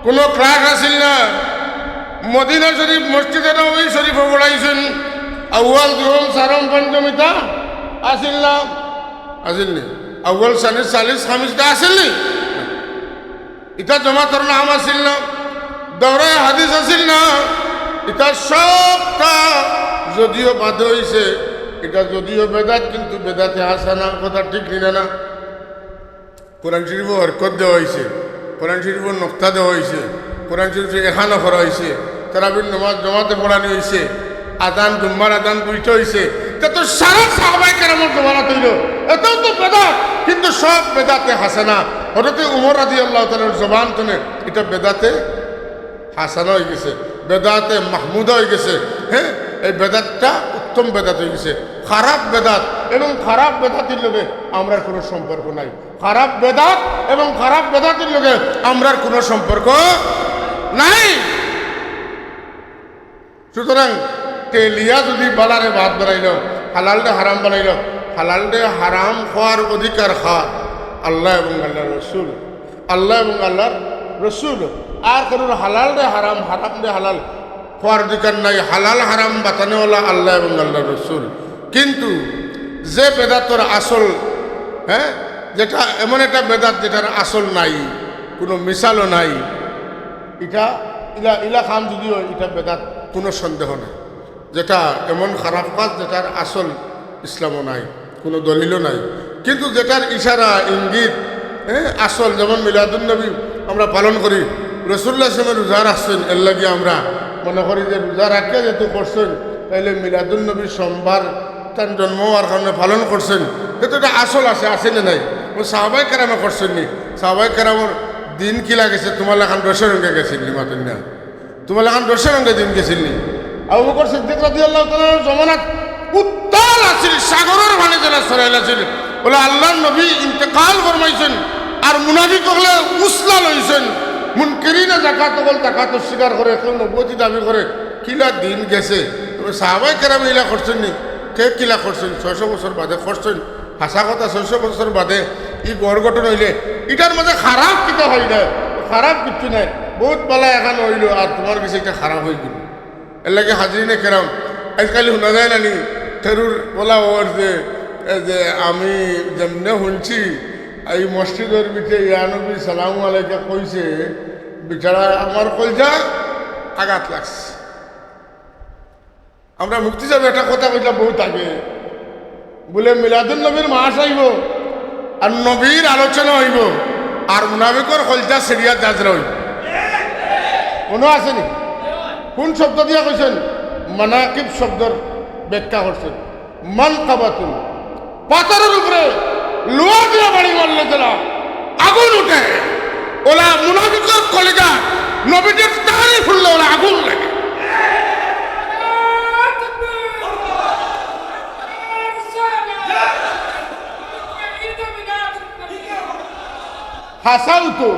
কুনু class আছিল না। মদিনা শরীফ মসজিদে নববী শরীফো পড়াইছইন। আউয়াল, দুইম, চারম, পঞ্চম ইতা আছিল না? আছিল নি? আউয়াল, সানি, সালিস, খামিস ইতা আছিল নি? ইতা জমাতর নাম আছিল না? দৌরায়ে হাদিস আছিল না? ইতা সবটা যদিও বাদে অইছে, ইতা যদিও বেদাত, কিন্তু বেদাতে হাসানা, কথা ঠিক নি না? না, কোরআন শরীফো হরকত দেওয়া অইছে, কোরআন শরীফো নুকতা দেওয়া অইছে, কোরআন শরীফো এখানো করা অইছে, তারাবির নামাজ জমাতে পড়ানি অইছে, আজান, জুম্মার আজান দুইটা অইছে। ইতা তো সারা সাহাবায়ে কেরামর জমানাত অইলো, এটাও তো বেদাত, কিন্তু সব বেদাতে হাসানা। হযরতে উমর রাদিয়াল্লাহু তাআলার জবান তনে ইটা বেদাতে হাসানা অইগেছে, বেদাতে মাহমুদা অইগেছে। হ্যাঁ, এই বেদাতটা উত্তম বেদাত অইগেছে। খারাপ বেদাত এবং খারাপ বেদাতির লগে আমরার কুনু সম্পর্ক নাই। খারাপ বেদাত এবং খারাপ বেদাতির লগে আমরার কুনু সম্পর্ক নাই। সুতরাং তেলিয়া যুদি বালারে বাদ বানাইল, হালালরে হারাম বানাইল, হালালরে হারাম কওয়ার অধিকার কার? আল্লাহ এবং আল্লাহর রসুল। আল্লাহ এবং আল্লাহর রসুল। আর কেউর হালালরে হারাম, হারামরে হালাল কওয়ার অধিকার নাই। হালাল হারাম বাতানেওয়ালা আল্লাহ এবং আল্লাহর রসুল। কিন্তু যে বেদাতর আসল, হ্যাঁ, যেটা এমন একটা বেদাত যেটার আসল নাই, কুনু মিসালও নাই, ইটা ইলা, ইলা কাম যুদি অয়, ইটা বেদাত, কুনু সন্দেহ নাই। যেটা এমন খারাপ কাজ যেটার আসল ইসলামও নাই, কুনু দলিলও নাই, কিন্তু যেটার ইশারা, ইঙ্গিত, হ্যাঁ, আসল, যেমন মিলাদুন নবী আমরা পালন করি, রাসূলুল্লাহ সাল্লাল্লাহু আলাইহি ওয়াসাল্লামে রোজা রাখছইন, এর লাগি আমরা মনে করি যে রোজা রাখিয়া যেহেতু করছইন, তাইলে মিলাদুন নবী সোমবার তান জন্ম অওয়ার কারণে পালন করছইন, তে তো ইটা আসল আছে, আছে না নাই? ও সাহাবায়ে কেরামে করছইন নি? সাহাবায়ে কেরামর দিন কিলা গেছে, তুমার লাখান রসে রঙ্গে গেছিল নি? মাতইন না। তুমার লাখান রসে রঙ্গে দিন গেছিল নি? আবু বকর সিদ্দিক রাদিয়াল্লাহু তাআলা আনহুর জমানাত উত্তাল আছিল, সাগরর পানি যেলা ছড়াইল আছিল। বলে আল্লাহর নবী ইন্তেকাল ফরমাইছইন, আর মুনাফিক অকলে উসলা লইছইন, মুনকিরিনে যাকাত অকল যাকাত অস্বীকার করে, কেউ নবুয়তি দাবি করে, কিলা দিন গেছে। তবে সাহাবায়ে কেরামে ইলা করছইন নি? কে কিলা করছইন? ছয়শো বছর বাদে করছইন। হাছা কথা, ছয়শো বছর বাদে ই গড় গঠন অইলে ইটার মাঝে খারাপ কিতা অইল? খারাপ কিচ্ছু নাই, বউত বালা এখান অইল, আর তুমার গেছে ইটা খারাপ অইগেল। এর লাগি হাজিরিনে কেরাম, আইজকাইল হুনা যায় না নি, খেরুর বলা অর যে, এ যে আমি যেমনে হুনছি, এই মসজিদর ভিতরে ইয়া নবী সালামু আলাইকা কইছে, বেচারা আমার কলজা আঘাত লাগছে। আমরা মুফতি সাবে একটা কথা কইলা বউত আগে, বুলে মিলাদুন নবীর মাস আইবো, আর নবীর আলোচনা অইবো, আর মুনাফিকর কলজা ছিড়িয়া জাজরা অইবো। মনো আছে নি? কুন শব্দ দিয়া কইছইন? মানাকিব শব্দর ব্যাখ্যা করছইন। মানকাবাতুন, পাথরর উপরে লোহা দিয়া বাড়ি মারলে যেলা আগুন উঠে, অলা মুনাফিকর কলিজা নবীজির তারিফ হুনলে অলা আগুন লাগে। হাছাউ তো,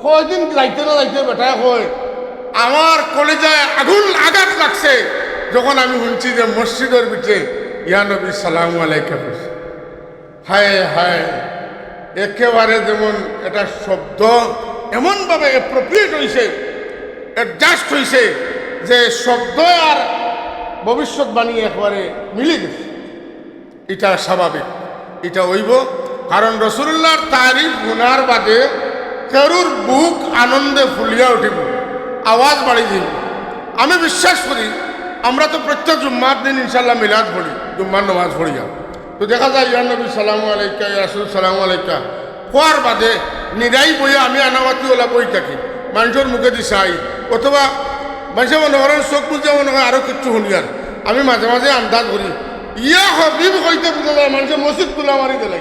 কয়দিন যাইতে না যাইতে বেটায় কয়, "আমার কলিজায় আগুন আঘাত লাগছে, যখন আমি হুনছি যে মসজিদর ভিতরে ইয়া নবী সালামু আলাইকা কইছে।" হায় হায়, একেবারে যেমন এটা শব্দ এমনভাবে appropriate অইছে, adjust অইছে, যে শব্দ আর ভবিষ্যৎবাণী একবারে মিলি গেছে। ইটা স্বাভাবিক, ইটা অইবো, কারণ রসুলুল্লাহর তারিফ হুনার বাদে কেউর বুক আনন্দে ফুলিয়া উঠিবো, আওয়াজ বাড়ি যাইবো। আমি বিশ্বাস করি, আমরা তো প্রত্যেক জুম্মার দিন ইনশাআল্লাহ মিলাদ পড়ি, জুম্মার নামাজ পড়িয়া। তো দেখা যায়, "ইয়া নবী সালামু আলাইকা, ইয়া রাসূল সালামু আলাইকা" কওয়ার বাদে নিরাই বইয়া আমি আনাওয়াতি অলা বই থাকি, মানষর মুখেদি চাই, অথবা মানষে মনে করেন চোখ বুজিয়া মনে কয় আরো কিচ্ছু হুনিয়ার। আমি মাঝে মাঝে আন্দাজ করি, "ইয়া হাবিব" কইতে বুঝা যায় মানষে মসজিদ তুলা মারি দিলাই।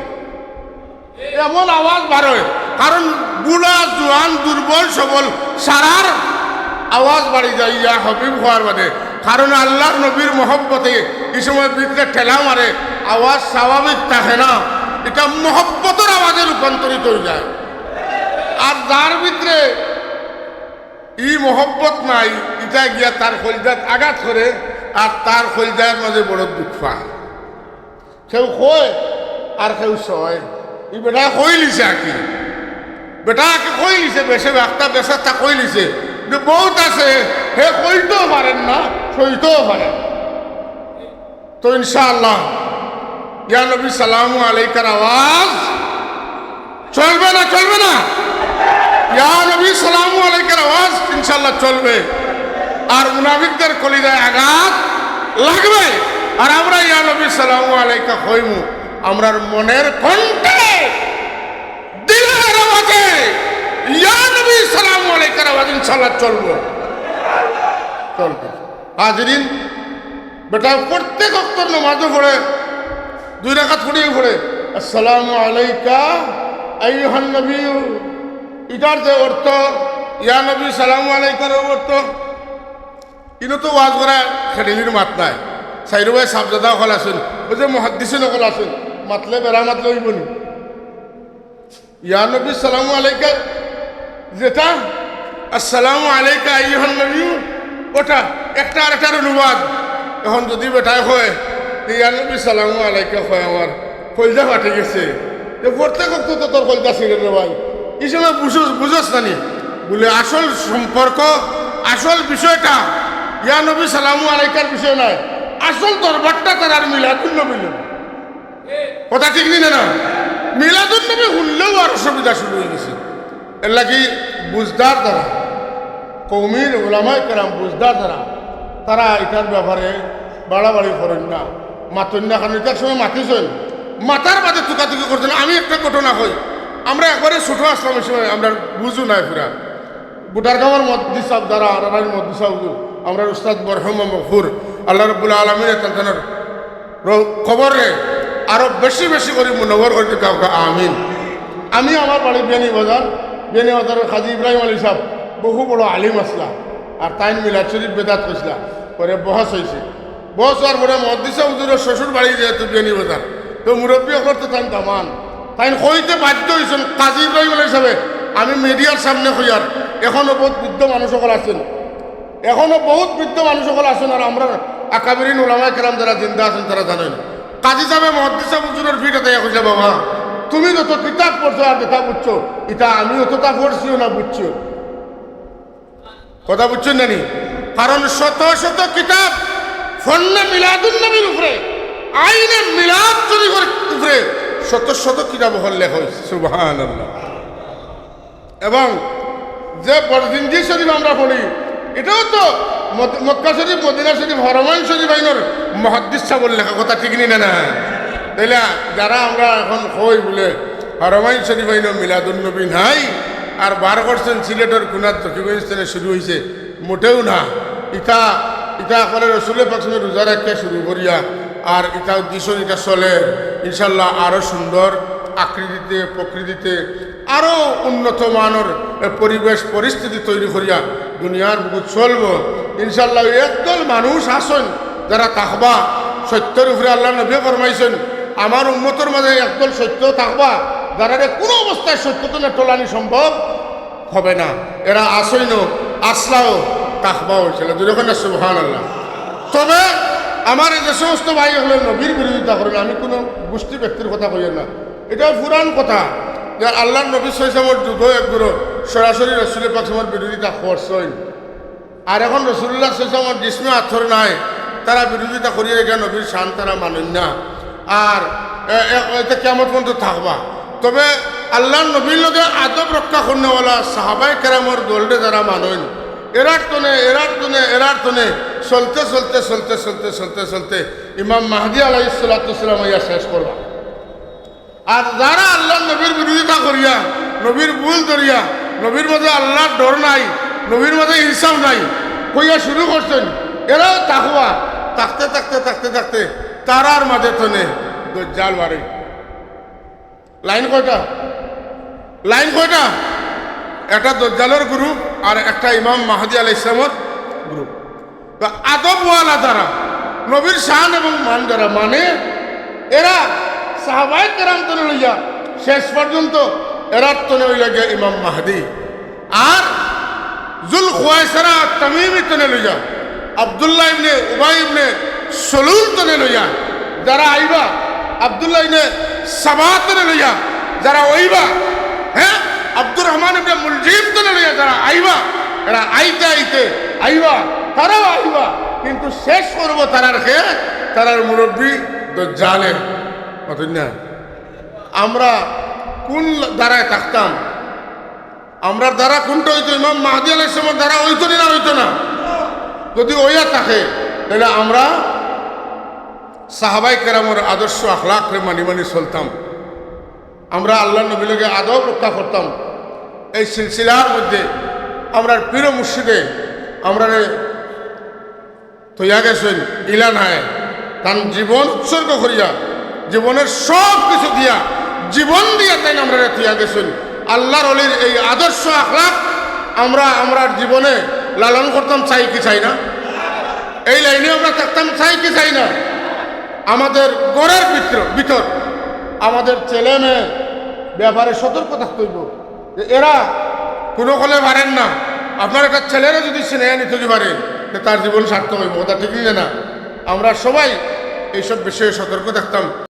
এমন আওয়াজ বার অয়, কারণ বুড়া, জুয়ান, দুর্বল, সবল সারার আওয়াজ বাড়ি যায় ইয়া হাবিব কওয়ার বাদে। কারণ আল্লাহর নবীর মহব্বতে ই সময় ভিতরে ঠেলা মারে, আওয়াজ স্বাভাবিক থাকে না, ইটা মহব্বতর আওয়াজে রূপান্তরিত অই যায়। আর যার ভিতরে ই মহব্বত নাই, ইটা গিয়া তার কলজাত আঘাত করে, আর তার কলজার মাঝে বড় দুখ পায়। কেউ কয় আর কেউ সয়। ই বেটায় কইলিছে আর কি, বেটায় আর কি কইলিছে, বেশে বাক্তা বেশাত্তা কইলিছে, যে বউত আছে, হে কইতেও পারের না, সইতেও পারের। তো ইনশাআল্লাহ, ইয়া নবী সালামু আলাইকার আওয়াজ চলবে না, চলবে না? ইয়া নবী সালামু আলাইকার আওয়াজ ইনশাআল্লাহ চলবে। আর মুনাফিকদের কলিজায় আঘাত লাগবে। আর আমরা ইয়া নবী সালামু আলাইকা কইমু, আমরার মনের কণ্ঠে, দিলের আওয়াজে ইয়া নবী সালামু আলাইকার আওয়াজ ইনশাআল্লাহ চলবে, চলবে। হাজিরিন, বেটা প্রত্যেক ওয়াক্তর নামাজও পড়ে, দুই রাকাত পড়িয়াউ পড়ে, "আসসালামু আলাইকা আইয়ুহান নবিয়্যু।" ইটার যে অর্থ, ইয়া নবী সালামু আলাইকার অর্থ, ইনো তো ওয়াজ করা খেড়েলির মাত নায়। চাইরোবায় সাবজাদা অকল আছইন, অউ যে মুহাদ্দিসিন অকল আছইন, মাতলে বেড়া মাতলে অইবো নি? ইয়া নবী সালামু আলাইকা, যেটা আসসালামু আলাইকা আইয়ুহান নবিয়্যু, ওটা একটা আরেকটার অনুবাদ। এখন যদি বেটায় কয় যে, "ইয়া নবী সালামু আলাইকা," কয়, "আমার কলজা ফাটি গেছে," তো প্রত্যেক ওয়াক্ত তো তোর কলজা ছিড়ের রে ভাই। ই সময় বুঝোস, বুঝোস না নি? বুলে, আসল সম্পর্ক, আসল বিষয়টা ইয়া নবী সালামু আলাইকার বিষয় নায়, আসল দরবারটা তারার মিলাদুন নবীর লগে। কথা ঠিক নি না? না, মিলাদুন নবী হুনলেউ আর অসুবিধা শুরু অই গেছে। এরলাগি বুঝদার যারা, কওমির উলামায়ে কেরাম বুঝদার যারা, তারা ইটার ব্যাপারে বাড়াবাড়ি করইন না, মাতইন না, কারণ ইটার সময় মাতিছইন, মাতার বাদে তুকাতুকি করছইন। আমি একটা ঘটনা কই, আমরা একবারে ছোট আছলাম ই সময়, আমরার বুঝও নাই পুরা। বুটারগাঁওর মুহাদ্দিস সাব যারা, আর আমরার মুহাদ্দিস সাব হুজুর, আমরার উস্তাদ মরহুম মগফুর, আল্লাহ রাব্বুল আলামিনে তান তানর র-, কবররে আরো বেশি বেশি করি মুনাওয়ার করি দেউক্কা, আমিন। আমি আমার বাড়ি বিয়ানীবাজার, বিয়ানীবাজারর কাজী ইব্রাহিম আলী সাব বহু বড় আলিম আছলা, আর তাইন মিলাদ শরীফ বেদাত কইছলা, পরে বহস অইছে। বহস অওয়ার পরে মুহাদ্দিস সাব হুজুরর শ্বশুর বাড়ি যেহেতু বিয়ানীবাজার, তো মুরব্বি অকলর তো তাইন দামান, তাইন কইতে বাধ্য অইছইন, কাজী ইব্রাহিম আলী সাবে, আমি মিডিয়ার সামনে কইয়ার, এখনো বউত বৃদ্ধ মানুষ অকল আছইন, এখনো বউত বৃদ্ধ মানুষ অকল আছইন, আর আমরার আকাবিরিন উলামায়ে কেরাম যারা জিন্দা আছইন, তারা জানইন। কাজী সাবে মুহাদ্দিস সাব হুজুরর পিঠ আতাইয়া কইছলা, "বাবা, তুমি যত কিতাব পড়ছো আর যেটা বুঝছো, ইটা আমি অতটা পড়ছিও না, বুঝছিও।" কথা বুঝছইন না নি? কারণ শত শত কিতাব ফন্ডে মিলাদুন নবীর উপরে, আইনে মিলাদ শরীফের উপরে শত শত কিতাব অকল লেখা অইছে। সুবহানাল্লাহ। এবং যে বরজিনজি শরীফ আমরা পড়ি, এটাও তো মদ-, মক্কা শরীফ, মদিনা শরীফ, হরমাইন শরীফ আইনর মুহাদ্দিস সাবর লেখা, কথা ঠিক নি না? না, তাইলে যারা আমরা এখন কই বুলে হরমাইন শরীফ আইনো মিলাদুন নবী নাই, আর বার করছেন সিলেটর কুনাত জকিগঞ্জ থাকি শুরু অইছে, মোটেও না। ইতা, ইতা একবারে রসুলে পাক সাল্লাল্লাহু আলাইহি ওয়াসাল্লামে রোজা রাখিয়া শুরু করিয়া, আর ইতা উদ্দেশ্য ইতা চলে, ইনশাআল্লাহ আরো সুন্দর আকৃতিতে, প্রকৃতিতে, আরো উন্নত মানর, এ, পরিবেশ পরিস্থিতি তৈরি করিয়া দুনিয়ার বুকুত চলবো। ইনশাআল্লাহ একদল মানুষ আছইন যারা থাকবা সত্যর উপরে। আল্লাহর নবী ফরমাইছইন, "আমার উম্মতর মাঝে একদল সত্য থাকবা, যারারে কোনো অবস্থায় সত্য তনে টলানি সম্ভব হবে না।" এরা আছইনও, আছলাও, থাকবাও ইনশাআল্লাহ। জোরে কইন না সুবহানাল্লাহ। তবে আমার এই যে সমস্ত ভাই অকলে নবীর বিরোধিতা করেন, আমি কোনো গোষ্ঠী ব্যক্তির কথা কইয়ার না, এটা পুরান কথা যে আল্লাহর নবী সাল্লাল্লাহু আলাইহি ওয়াসাল্লামর যুগো একগুলো সরাসরি রসুল পাক সাল্লাল্লাহু আলাইহি ওয়াসাল্লামর বিরোধিতা করছইন। আর এখন রসুলুল্লাহ সাল্লাল্লাহু আলাইহি ওয়াসাল্লামর জিসমে আথর নাই, তারা বিরোধিতা করিয়া গিয়া নবীর শান তারা মানইন না। আর এ-, এ-, এটা কিয়ামত পর্যন্ত থাকবা। তবে আল্লাহর নবীর লগে আদব রক্ষা করনেওয়ালা সাহাবায়ে কেরামর দলরে যারা মানইন, এরার তনে, এরার তনে, এরার তনে চলতে, চলতে, চলতে, চলতে, চলতে, চলতে ইমাম মাহদি আলাইহিস সালাতু ওয়াস সালাম আইয়া শেষ করবা। আর যারা আল্লাহর নবীর বিরোধিতা করিয়া, নবীর ভুল ধরিয়া, নবীর মাঝে আল্লাহর ডর নাই, নবীর মাঝে ইনসাফ নাই, কইয়া শুরু করছইন, এরাও থাকবা। থাকতে, থাকতে, থাকতে, থাকতে তারার মাঝে তনে দজ্জাল বারই। লাইন কয়টা? লাইন কয়টা? একটা দজ্জালর গ্রুপ আর একটা ইমাম মাহদি আলাইহিস সালামর গ্রুপ। তো আদবওয়ালা যারা, নবীর শান এবং মান যারা মানে, এরা সাহাবায়ে কেরাম তনে লইয়া শেষ পর্যন্ত এরার তনে অইলা গিয়া ইমাম মাহদি। আর জুল খুয়াইসারা তামিমি তনে লইয়া, আব্দুল্লাহ ইবনে উবাই ইবনে সলুল তনে লইয়া যারা আইবা, আব্দুল্লাহ ইবনে সাবা তনে লইয়া যারা অইবা, হ্যাঁ, আব্দুর রহমান ইবনে মুলজিম তনে লইয়া যারা আইবা, এরা আইতে আইতে আইবা, তারাও আইবা, কিন্তু শেষ করবো তারার খে, তারার মুরব্বি দজ্জালে। মাতইন না? আমরা কোন ধারায় থাকতাম? আমরার ধারা কোনটা অইতো? ইমাম মাহদি আলাইহিস সালামর ধারা অইতো নি না অইতো না? যদি অইয়া থাকে, তাইলে আমরা সাহাবায়ে কেরামর আদর্শ আখলাকরে মানি মানি চলতাম। আমরা আল্লাহর নবীর লগে আদব রক্ষা করতাম। এই সিলসিলার মধ্যে আমরার পীর মুর্শিদে আমরারে থইয়া গেছইন, ইলা নায়। তান জীবন উৎসর্গ করিয়া, জীবনের সব কিছু দিয়া, জীবন দিয়া তাইন আমরারে থইয়া গেছইন। আল্লাহর অলির এই আদর্শ আখলাক আমরা আমরার জীবনে লালন করতাম, চাই কি চাই না? এই লাইনে আমরা থাকতাম, চাই কি চাই না? আমাদের ঘরের ভিতর, ভিতর আমাদের ছেলে মেয়ে ব্যাপারে সতর্ক থাকতে অইবো। যে এরা কোনো কলে পারেন না। আপনার একটা ছেলেরে যদি ছিনাইয়া নিতে যদি পারে, তে তার জীবন সার্থক অইবো, কথা ঠিক নি না? আমরা সবাই এইসব বিষয়ে সতর্ক থাকতাম।